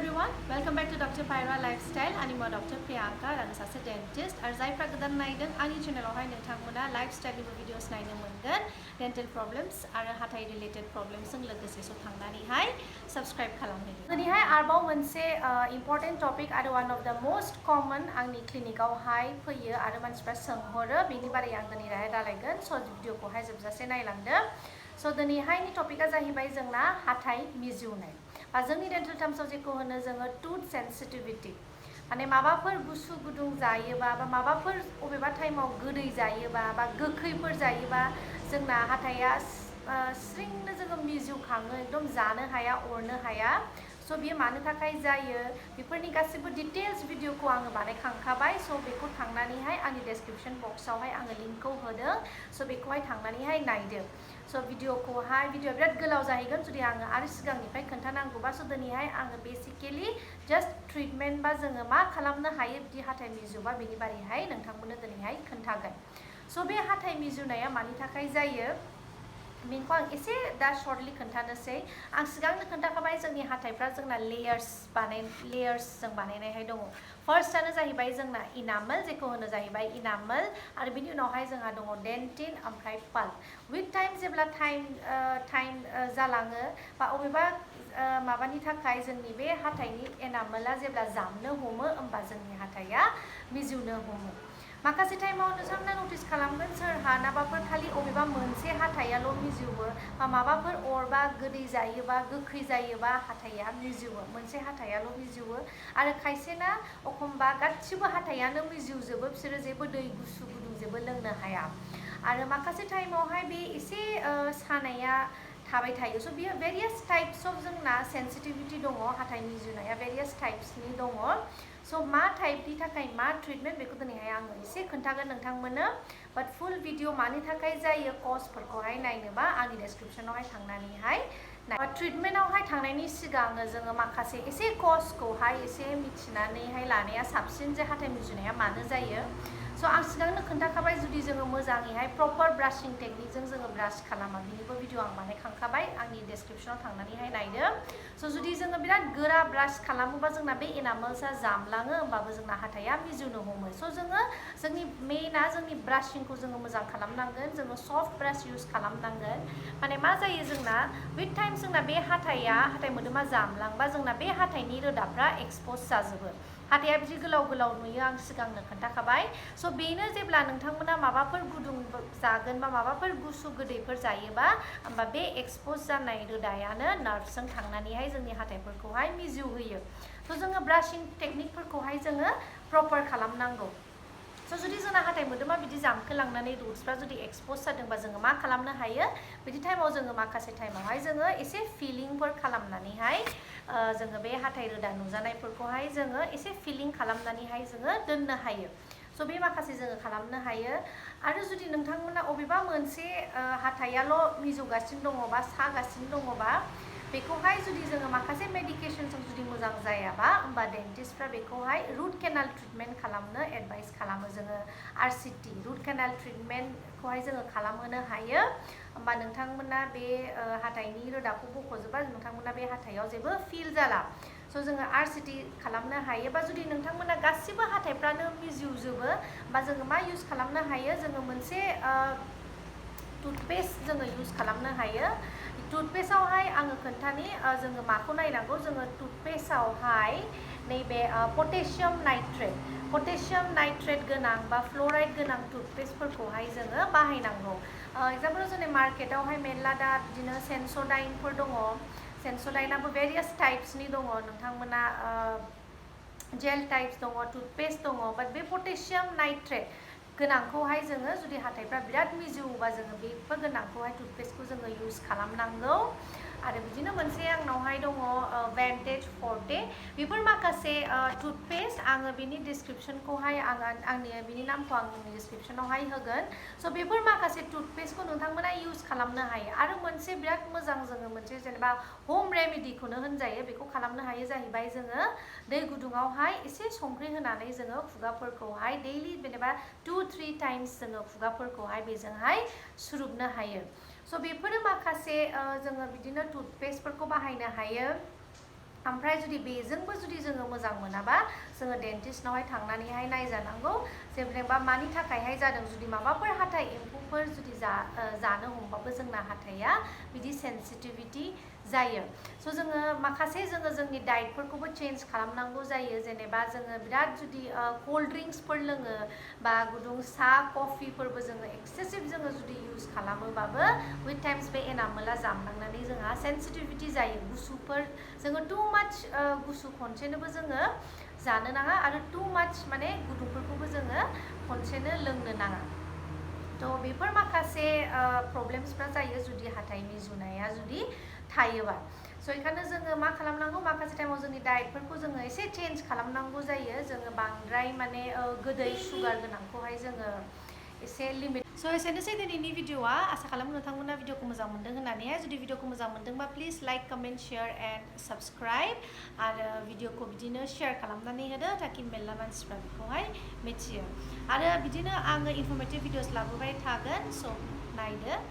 everyone, welcome back to Dr. Pyra Lifestyle. I'm Dr. Priyanka, I'm a dentist. Ar zaifra godan naidon ani channel awhai notangmona lifestyle videos naino moनगोन dental problems आरो हाथाइ related problems जों लोगोसे so थांनानैहाय subscribe खालामनो। दिनैहाय आरोबाव मोनसे important topic आरो one of the most common आंनि क्लिनिकआवहाय फैयो आरो मानसिफ्रा सोंहरो बेनि बारै आं दिनैहाय रायलायगोन so भिडिअखौहाय जोबजासे नायलांदो। So दिनैहायनि टपिकआ जाहैबाय जोंना हाथाइ मिजिउनाय बा जोंनि डेन्टेल टार्म्सआव जेखौ होनो जोङो टुथ सेन्सिटिभिटी माने माबाफोर गुसु गुदुं जायोबा बा माबाफोर अबेबा टाइमाव गोदै जायोबा बा गोखैफोर जायोबा जोंना हाथाइया स्रिंनो जोङो मिजिउखाङो एकदम जानो हाया अरनो हाया so बियो मानो थाखाय जायो बेफोरनि गासिबो डिटेल्स भिडिअखौ आङो बानायखांखाबाय so बेखौ थांनानैहाय आंनि डेसक्रिप्शन बक्सआवहाय आङो लिंकखौ होदों so बेखौहाय थांनानैहाय नायदो so भिडिअ बिराद गोलाव जाहैगोन जुदि आङो आरो सिगांनिफ्राय खोन्थानांगौबा so दिनैहाय आङो बेसिकली जस्ट ट्रिटमेन्ट बा जोङो मा खालामनो हायो बिदि हाथाइ मिजिउबा बेनि बारैहाय नोंथांमोननो दिनैहाय खोन्थागोन so बे हाथाइ मिजिउनाया मानि थाखाय जायो बेखौ आं एसे दा शर्टलि खोन्थानोसै आं सिगांनो खोन्थाखाबाय जोंनि हाथाइफ्रा जोंना लेयार्स जों बानायनायहाय दङ फार्स्टआनो जाहैबाय जोंना इनामल जेखौ होनो जाहैबाय इनामल आरो बिनि उनावहाय जोंहा दङ डेन्टिन ओमफ्राय पाल्प विथ टाइम जेब्ला टाइम जालाङो बा अबेबा माबानि थाखाय जोंनि बे हाथाइनि एनामला जेब्ला जामनो हमो होमबा जोंनि हाथाइया मिजिउनो हमो माखासे टाइमाव नोंथांमोना नटिस खालामगोन सोरहानाबाफोर खालि अबेबा मोनसे हाथाइयाल' मिजिउवो बा माबाफोर अरबा गोदै जायोबा गोखै जायोबा हाथाइया मिजिउवो मोनसे हाथाइयाल' मिजिउवो आरो खायसेना एखमबा गासिबो हाथाइयानो मिजिउजोबो बिसोरो जेबो दै गुसु गुदुं जेबो लोंनो हाया आरो माखासे टाइमावहाय बे एसे सानाया थाबाय थायो so बियो भेरियास टाइप्स अफ जोंना सेन्सिटिभिटी दङ हाथाइ मिजिउनाया भेरियास टाइप्सनि दङ so मा टाइपनि थाखाय मा ट्रिटमेन्ट बेखौ दिनैहाय आङो एसे खोन्थागोन नोंथांमोननो बाट फुल भिडिअ मानि थाखाय जायो कजफोरखौहाय नायनोबा आंनि डेसक्रिप्शनावहाय थांनानैहाय ट्रिटमेन्टआवहाय थांनायनि सिगां जोङो माखासे एसे कजखौहाय एसे मिथिनानैहाय लानाया साबसिन जे हाथाइ मिजिउनाया मानो जायो so आं सिगांनो खोन्थाखाबाय जुदि जोङो मोजाङैहाय प्रपार ब्राशिं टेकनिकजों जोङो ब्राश खालामा बिनिबो भिडिअ आं बानायखांखाबाय आंनि डेसक्रिप्शनाव थांनानैहाय नायदो so जुदि जोङो बिराद गोरा ब्राश खालामोबा जोंना बे एनामल्सआ जामलाङो होमबाबो जोंना हाथाइया मिजिउनो हमो so जोंनि मेइनआ जोंनि ब्राशिंखौ जोङो मोजां खालामनांगोन जोङो सफ्ट ब्राश इउज खालामनांगोन माने मा जायो जोंना विथ टाइम जोंना बे हाथाइ मोदोमा जामलांबा जोंना बे हाथाइनि रोदाफ्रा एक्सपज जाजोबो हाथाइया बिदि गोलाव गोलाव नुयो आं सिगांनो खोन्थाखाबाय so बेनो जेब्ला नोंथांमोना माबाफोर गुदुं जागोन बा माबाफोर गुसु गोदैफोर जायोबा होमबा बे एक्सपज जानाय रोदायानो नार्भजों थांनानैहाय जोंनि हाथाइफोरखौहाय मिजिउ होयो so जोङो ब्राशिं टेकनिकफोरखौहाय जोङो प्रपार खालामनांगौ so जुदि जोंना हाथाइ मोदोमा बिदि जामखोलांनानै रुट्सफ्रा जुदि एक्सपज जादोंबा जोङो मा खालामनो हायो बिदि टाइमाव जोङो माखासे टाइमावहाय जोङो एसे फिलिंफोर खालामनानैहाय जोङो बे हाथाइ रोदा नुजानायफोरखौहाय जोङो एसे फिलिं खालामनानैहाय जोङो दोननो हायो so बे माखासे जोङो खालामनो हायो आरो जुदि नोंथांमोना अबेबा मोनसे हाथाइयाल' मिजौगासिनो दङबा सागासिनो दङबा बेखौहाय जुदि जोङो माखासे मेडिकेशनजों जुदि मोजां जायाबा होमबा डेन्टिस्टफ्रा बेखौहाय रुट केनाल ट्रिटमेन्ट खालामनो एडभाइस खालामो जोङो आरसिटि रुट केनाल ट्रिटमेन्टखौहाय जोङो खालामहोनो हायो होमबा नोंथांमोना बे हाथाइनि रोदाखौ बख'जोबा नोंथांमोना बे हाथाइयाव जेबो फिल जाला so जोङो आरसिटि खालामनो हायो बा जुदि नोंथांमोना गासिबो हाथाइफ्रानो मिजिउजोबो बा जोङो मा इउज खालामनो हायो जोङो मोनसे टुथपेस्ट जोङो इउज खालामनो हायो टुथपेस्टआवहाय आङो खोन्थानि जोङो माखौ नायनांगौ जोङो टुथपेस्टआवहाय नैबे पटेसियाम नाइट्रेट गोनां बा फ्लराइड गोनां टुथपेस्टफोरखौहाय जोङो बाहायनांगौ एग्जाम्पल जोंनि मार्केटावहाय मेरला दा बिदिनो सेन्सडाइनफोर दङ सेन्सडाइनाबो भेरियास टाइप्सनि दङ नोंथांमोना जेल टाइप्स दङ टुथपेस्ट दङ बाट बे पटेसियाम नाइट्रेट गोनांखौहाय जोङो जुदि हाथाइफ्रा बिराद मिजिउबा जोङो बेफोर गोनांखौहाय टुथपेस्टखौ जोङो इउज खालामनांगौ आरो बिदिनो मोनसे आंनावहाय दङ भेन्टेज फर्टे बेफोर माखासे टुथपेस्ट आङो बिनि डिसक्रिप्शनखौहाय आंनि बिनि नामखौ आंनि डिसक्रिप्शनावहाय होगोन so बेफोर माखासे टुथपेस्टखौ नोंथांमोना इउज खालामनो हायो आरो मोनसे बिराद मोजां जोङो मोनसे जेनेबा हम रेमेडिखौनो होनजायो बेखौ खालामनो हायो जाहैबाय जोङो दै गुदुङावहाय एसे संख्रि होनानै जोङो खुगाफोरखौहाय दैलि जेनेबा 2-3 टाइम्स जोङो खुगाफोरखौहाय बेजोंहाय सुरुबनो हायो so बेफोरो माखासे जोङो बिदिनो टुथपेस्टफोरखौ बाहायनो हायो ओमफ्राय जुदि बेजोंबो जुदि जोङो मोजां मोनाबा जोङो डेन्टिस्टनावहाय थांनानैहाय नायजानांगौ जेनेबा मानि थाखायहाय जादों जुदि माबाफोर हाथाइ एम्फौफोर जुदि जानो हमबाबो जोंना हाथाइया बिदि सेन्सिटिभिटी जायो स' जोङो माखासे जोंनि डाइटफोरखौबो चेन्ज खालामनांगौ जायो जेनेबा जोङो बिराद जुदि कोल्ड ड्रिंक्सफोर लोङो बा गुदुं सा कफिफोरबो जोङो एक्सेसिभ जोङो जुदि इउज खालामोबाबो विथ टाइम्स बे एनामोला जामलांनानै जोंहा सेन्सिटिभिटी जायो गुसुफोर जोङो टु माच गुसु खनसेनोबो जोङो जानो नाङा आरो टु माच माने गुदुंफोरखौबो जोङो खनसेनो लोंनो नाङा थ' बेफोर माखासे प्रब्लेम्सफ्रा जायो जुदि हाथाइ मिजुनाया जुदि थायोबा स' बेखायनो जोङो मा खालामनांगौ माखासे टाइमाव जोंनि डाइटफोरखौ जोङो एसे चेन्ज खालामनांगौ जायो जोङो बांद्राय माने गोदै सुगार गोनांखौहाय जोङो एसे लिमिट स' एसेनोसै दिनैनि भिडिअ'आ आसा खालामो नोंथांमोना भिडिअ'खौ मोजां मोनदों होननानैहाय जुदि भिडिअ'खौ मोजां मोनदोंबा please like comment share and subscribe आरो भिडिअ'खौ बिदिनो शेयार खालामनानै होदो ताकि मेरला मानसिफ्रा बेखौहाय मिथियो आरो बिदिनो आङो इनफर्मेटिभ भिडिअ'स लाबोबाय थागोन स' नायदो